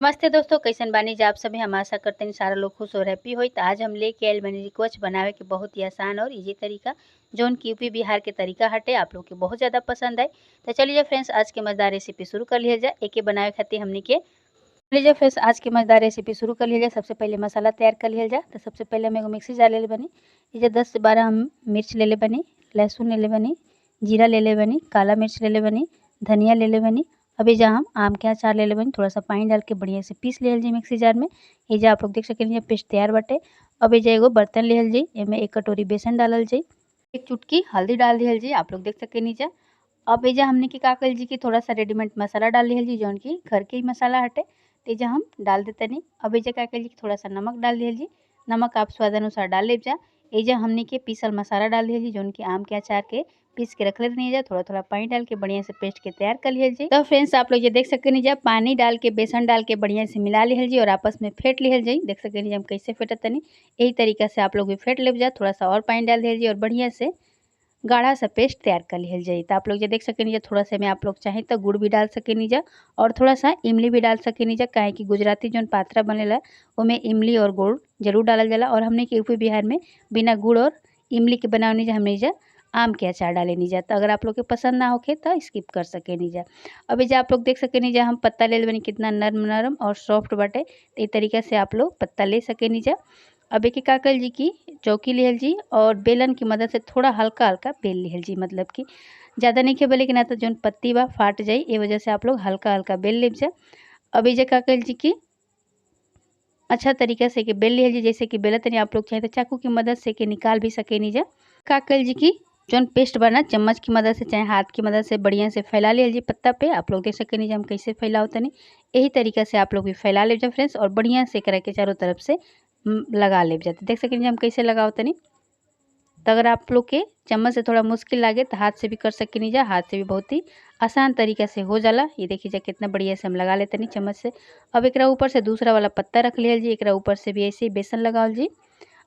नमस्ते दोस्तों, कैसन बानी जा आप सभी। हम आशा करते हैं सारा लोग खुश और हैप्पी होई। तो आज हम लेके आयल बानी रिकवच बनावे के बहुत ही आसान और इजी तरीका, जौन कि यूपी बिहार के तरीका हटे, आप लोग के बहुत ज़्यादा पसंद आए। तो चलिए फ्रेंड्स, आज के मज़ेदार रेसिपी शुरू कर लिया जाए। एके बनावे खातिर हमने के चलिए फ्रेंड्स, आज के मज़ेदार रेसिपी शुरू कर लिया जाए। सबसे पहले मसाला तैयार कर लिया जाए। तो सबसे पहले हम एगो मिक्सी जार ले बनी, इसे 10 से 12 हम मिर्च ले ले बनी, लहसुन ले ले बनी, जीरा ले ले बनी, काला मिर्च ले ले बनी, धनिया ले ले बनी। अभी जहाँ हम आम के अचार ले ले बनी, थोड़ा सा पानी डाल के बढ़िया से पीस लिहल जी मिक्सी जार में। ये जा आप लोग देख सकें पेस्ट तैयार बाटे। अब ये एगो बर्तन लिहल जी, एमें 1 कटोरी बेसन डालल जी, 1 चुटकी हल्दी डाल दिहल जी, आप लोग देख सकें जा। अब ये हमने के का कल जी कि थोड़ा सा रेडीमेड मसाला डाल लिहल जी, जौन की घर के ही मसाला हटे, तो ये हम डाल देते नहीं। अब ये का कल जी थोड़ा सा नमक डाल दिहल जी, नमक आप स्वाद अनुसार डाल ले जा। ये हमने के पीसल मसाला डाल दिहल जी, जौन की आम के अचार के पीस के रख ले जा। थोड़ा थोड़ा पानी डाल के बढ़िया से पेस्ट के तैयार कर लिहल जी। तो फ्रेंड्स आप लोग ये देख सकें जा, पानी डाल के बेसन डाल के बढ़िया से मिला लिहल जी और आपस में फेंट लिहल जी। देख सकें हम कैसे फेंटत तनी, यही तरीका से आप लोग भी फेंट ले जा। थोड़ा सा और पानी डाल दिहल जी और बढ़िया से गाढ़ा सा पेस्ट तैयार कर लिहल जाए। तो आप लोग ये देख सकें जा, थोड़ा सा में आप लोग चाहें तो गुड़ भी डाल सकें जा और थोड़ा सा इमली भी डाल सकें जा। काहे कि गुजराती जौन पात्रा बनेला उमें इमली और गुड़ जरूर डालल जाला, और हमने के यूपी बिहार में बिना गुड़ और इमली के बनावनी जा हमने जा आम के अचार डाले नहीं जा। तो अगर आप लोग के पसंद ना होखे तो स्किप कर सके नहीं जा। अभी जा आप लोग देख सके नहीं जा, हम पत्ता ले बनी कितना नरम नरम और सॉफ्ट बाटे। तो इस तरीका से आप लोग पत्ता ले सके नहीं जा। अब एक का कल जी की चौकी लिहल जी और बेलन की मदद से थोड़ा हल्का हल्का बेल लिहल जी, मतलब कि ज़्यादा नहीं खेबे, लेकिन तो जौन पत्ती बा फाट जाए, ये वजह से आप लोग हल्का हल्का बेल ले जा। अभी जे का कल जी की अच्छा तरीका से के बेल लिहल जी, जैसे कि बेलत नहीं आप लोग चाहे तो चाकू की मदद से के निकाल भी सके नहीं जा। का कल जी की जौन पेस्ट बना चम्मच की मदद से चाहे हाथ की मदद से बढ़िया से फैला लिहल जी पत्ता पे। आप लोग देख सकें हम कैसे फैलाओ तनी, यही तरीका से आप लोग भी फैला ले जा फ्रेंड्स, और बढ़िया से करा के चारों तरफ से लगा ले जाते। देख सकें हम कैसे लगाओ तनी। तो अगर आप लोग के चम्मच से थोड़ा मुश्किल लगे तो हाथ से भी कर सके नहीं जा, हाथ से भी बहुत ही आसान तरीका से हो जाला। ये देखिए जा कितना बढ़िया से हम लगा लेते नहीं चम्मच से। अब एक ऊपर से दूसरा वाला पत्ता रख लिहल जी, एक ऊपर से भी ऐसे ही बेसन लगावल जी।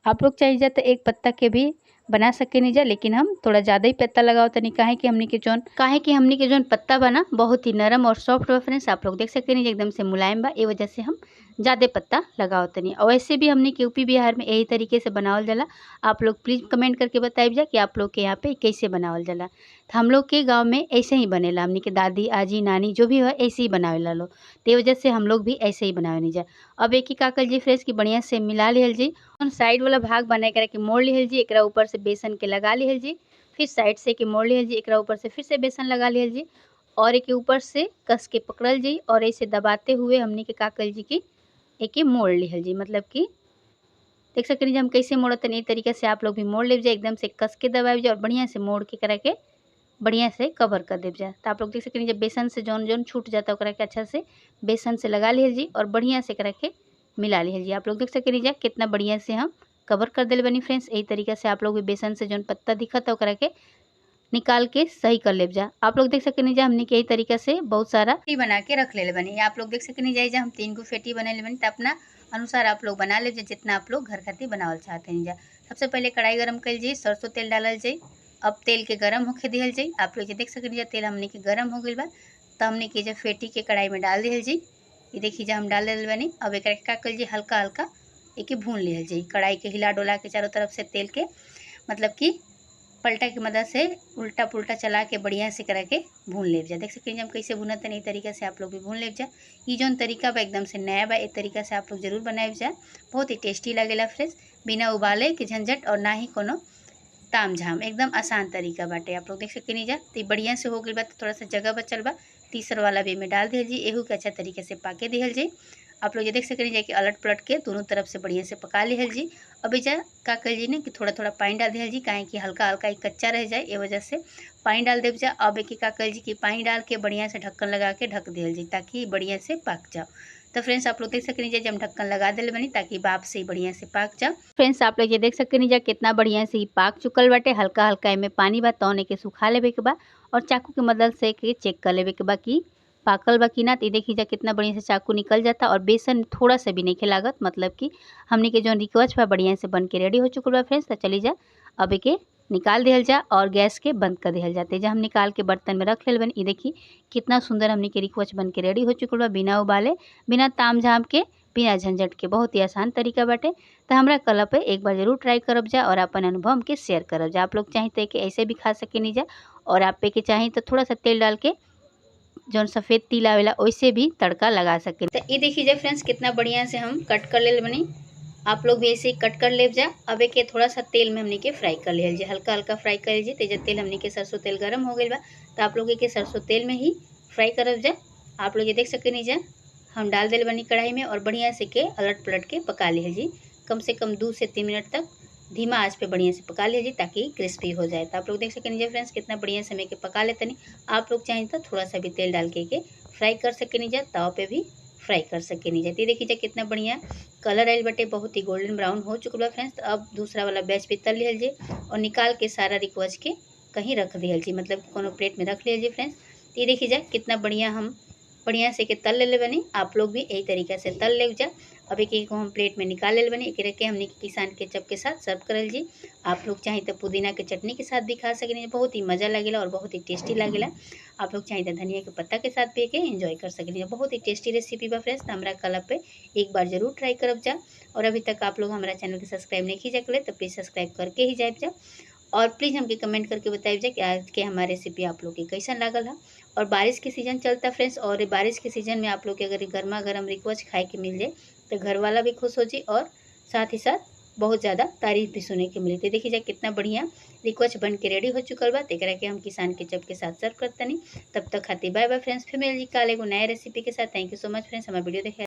आप लोग चाहिए जा तो एक पत्ता के भी बना सके नहीं जा, लेकिन हम थोड़ा ज़्यादा ही पत्ता लगाओ तनी, काहे कि हमने के जौन पत्ता बना बहुत ही नरम और सॉफ्ट बा फ्रेंड्स, आप लोग देख सकते नहीं एकदम से मुलायम बा, ये वजह से हम ज़्यादा पत्ता लगाओ तनी। और ऐसे भी हमने के यूपी बिहार में यही तरीके से बनावल जाला। आप लोग प्लीज़ कमेंट करके बताइए जा कि आप लोग के यहाँ पे कैसे बनावल जाला। तो हम लोग के गाँव में ऐसे ही बनेला, हमने के दादी आजी नानी जो भी हो ऐसे ही बनावेला लोग, तो ये वजह से हम लोग भी ऐसे ही बनावे नहीं जा। अब एक ही का कल जी फ्रेश की बढ़िया से मिला लिहल जी, साइड वाला भाग बनाए कर के मोड़ लिहल जी, एकरा ऊपर से बेसन के लगा लिहल जी, फिर साइड से के मोड़ लिहल जी, एकरा ऊपर से फिर से बेसन लगा लिहल जी और एक ऊपर से कस के पकड़ल जी और ऐसे दबाते हुए हमने के का कल जी की एक मोड़ लिहल जी, मतलब कि देख सकते हैं हम कैसे मोड़त नहीं, तरीके से आप लोग भी मोड़ ले जाए, एकदम से कस के दबाए जाए और बढ़िया से मोड़ के करा के बढ़िया से कवर कर दे जाए। तो आप लोग देख सकते हैं जब बेसन से जौन जौन छूट जाता है ओकरा के अच्छा से बेसन से लगा लिहल जी और बढ़िया से करा के मिला लिहल जी। आप लोग देख सकें जा कितना बढ़िया से हम कवर कर दिल बनी फ्रेंड्स। यही तरीका से आप लोग भी बेसन से जौन पत्ता दिखता ओकरा के निकाल के सही कर ले जा। आप लोग देख सकें जा हमने के यही तरीका से बहुत सारा फेटी बना के रख ले बनी। आप लोग देख सकें जाए जा हम 3 गो फेटी बना ले बनी। तो अपना अनुसार आप लोग बना ले जितना आप लोग घर खातिर बनावल चाहते हैं जा। सबसे पहले कढ़ाई गर्म कर जी, सरसों तेल डालल जाई, अब तेल के गर्म होके दिहल जाई। आप लोग देख सकें जा तेल हमने के गर्म हो गइल बा, तो हमने के जब फेटी के कढ़ाई में डाल दिहल जी। ये देखिए जब हम डाल दिल बनी। अब एक का कल जी हल्का हल्का एक भून लिहल जी, कढ़ाई के हिला डोला के चारों तरफ से तेल के मतलब कि पलटा की मदद से उल्टा पुल्टा चला के बढ़िया से करा के भून ले जा। देख सकते हैं हम कैसे भुनत है, तरीका से आप लोग भी भून ले जा। ये जौन तरीका बा एकदम से नया बा, एक तरीका से आप लोग जरूर बनाए जा, बहुत ही टेस्टी लगेला फ्रेंड्स, बिना उबाले के झंझट और ना ही कोनो ताम झाम, एकदम आसान तरीका बाटे। आप लोग देख सकते नहीं जा। तो बढ़िया से हो गई बा, तो थोड़ा सा जगह बचल बा, तीसरा वाला भी में डाल दिहल जी, एहू के अच्छा तरीके से पाके दिहल जी। आप लोग ये देख सकते हैं कि अलट पलट के दोनों तरफ से बढ़िया से पका लिहल जी। अभी जा का कल जी ने कि थोड़ा थोड़ा पानी डाल दिहल जी, काहे कि हल्का हल्का कच्चा रह जाए, ये वजह से पानी डाल दे जा। अब एक का कल जी कि पानी डाल के बढ़िया से ढक्कन लगा के ढक दिहल जी ताकि बढ़िया से पक जाओ। तो फ्रेंड्स आप लोग देख सकते हैं जब ढक्कन लगा दिल बनी ताकि बाप से बढ़िया से पाक जाओ। फ्रेंड्स आप लोग ये देख सकते हैं जा कितना बढ़िया से पाक चुकल बाटे, हल्का हल्का एमे पानी बा तौन के सुखा लेवे के बा और चाकू के मदद से के चेक कर लेवे के बा कि पाकल बा कि ना। तो देखी जा कितना बढ़िया से चाकू निकल जाता और बेसन थोड़ा सा भी नहीं लागत, मतलब कि हमने के जो रिकवच बा बढ़िया से बन के रेडी हो चुकल बा फ्रेंड्स। तो चली जा अब एके निकाल दिहल जा और गैस के बंद कर दिहल जाते। जब हम निकाल के बर्तन में रख लेल बनी। ये देखी कितना सुंदर हमनी के रिकवच बन के रेडी हो चुकल बा, बिना उबाले, बिना ताम झाम के, बिना झंझट के। बहुत ही आसान तरीका बाटे। तो हमरा कल पे एक बार जरूर ट्राई करब जा और अपन अनुभव हमके शेयर करब जा। आप लोग चाहे तो के ऐसे भी खा सकेनी जा और आप पे के चाहें तो थोड़ा सा तेल डाल के जौन सफ़ेद तिल आवेला वैसे भी तड़का लगा सके। तो ये देखिए जा फ्रेंड्स कितना बढ़िया से हम कट कर ले बनी। आप लोग भी ऐसे ही कट कर ले जा। अब एक थोड़ा सा तेल में हमनी के फ्राई कर लिहल जा, हल्का हल्का फ्राई कर लीजिए। तेज तेल हमनी के सरसों तेल गर्म हो गइल बा तो आप लोग के सरसों तेल में ही फ्राई करब जा। आप लोग ये देख सकेनी जा हम डाल दिल बनी कढ़ाई में और बढ़िया से के अलट पलट के पका लिहल जी। कम से कम 2 से 3 मिनट तक धीमा आंच पे बढ़िया से पका लीजिए ताकि क्रिस्पी हो जाए। तो आप लोग देख सकें जी फ्रेंड्स कितना बढ़िया से मैं के पका लेते नहीं। आप लोग चाहें तो थोड़ा सा भी तेल डाल के फ्राई कर सकें जा, तवा पे भी फ्राई कर सकें जा। देखिए जा कितना बढ़िया कलर आयल बटे, बहुत ही गोल्डन ब्राउन हो चुका बा फ्रेंड्स। तो अब दूसरा वाला बैच भी तल लिहल जी और निकाल के सारा रिकवच के कहीं रख दिहल जी, मतलब कोनो प्लेट में रख लिहल जी फ्रेंड्स। तो ये देखिए जा कितना बढ़िया हम बढ़िया से के तल ले बनी। आप लोग भी यही तरीका से तल ले जा। अब एक एक हम प्लेट में निकाल ले बनी। एक के हमने किसान केचप के साथ सर्व करल जी। आप लोग चाहे तो पुदीना के चटनी के साथ भी खा सकें, बहुत ही मज़ा लगेला और बहुत ही टेस्टी लगेला। आप लोग चाहे तो धनिया के पत्ता के साथ भी के एंजॉय कर सकें। बहुत ही टेस्टी रेसिपी बा फ्रेंड्स। तो हमारा कल पे एक बार जरूर ट्राई करब जा। और अभी तक आप लोग हमारा चैनल के सब्सक्राइब नहीं की जा तो प्लीज़ सब्सक्राइब करके ही जाए जा। और प्लीज़ हमके कमेंट करके बताइए जा कि आज के हमारे रेसिपी आप लोग के कैसन लागल है। और बारिश के सीज़न चलता फ्रेंड्स, और बारिश के सीज़न में आप लोग के अगर गर्मा गर्म रिकवच खाए के मिल जाए तो घर वाला भी खुश हो जाए और साथ ही साथ बहुत ज़्यादा तारीफ भी सुने के मिली। तो देखिए जा कितना बढ़िया रिकवच बन के रेडी हो चुकल बा। एकरा के हम किसान केचप के साथ सर्व करतनी। तब तक खातिर बाय बाय फ्रेंड्स, फिर मिल जी काल एगो नया रेसिपी के साथ। Thank you so much friends हमारा वीडियो देखे।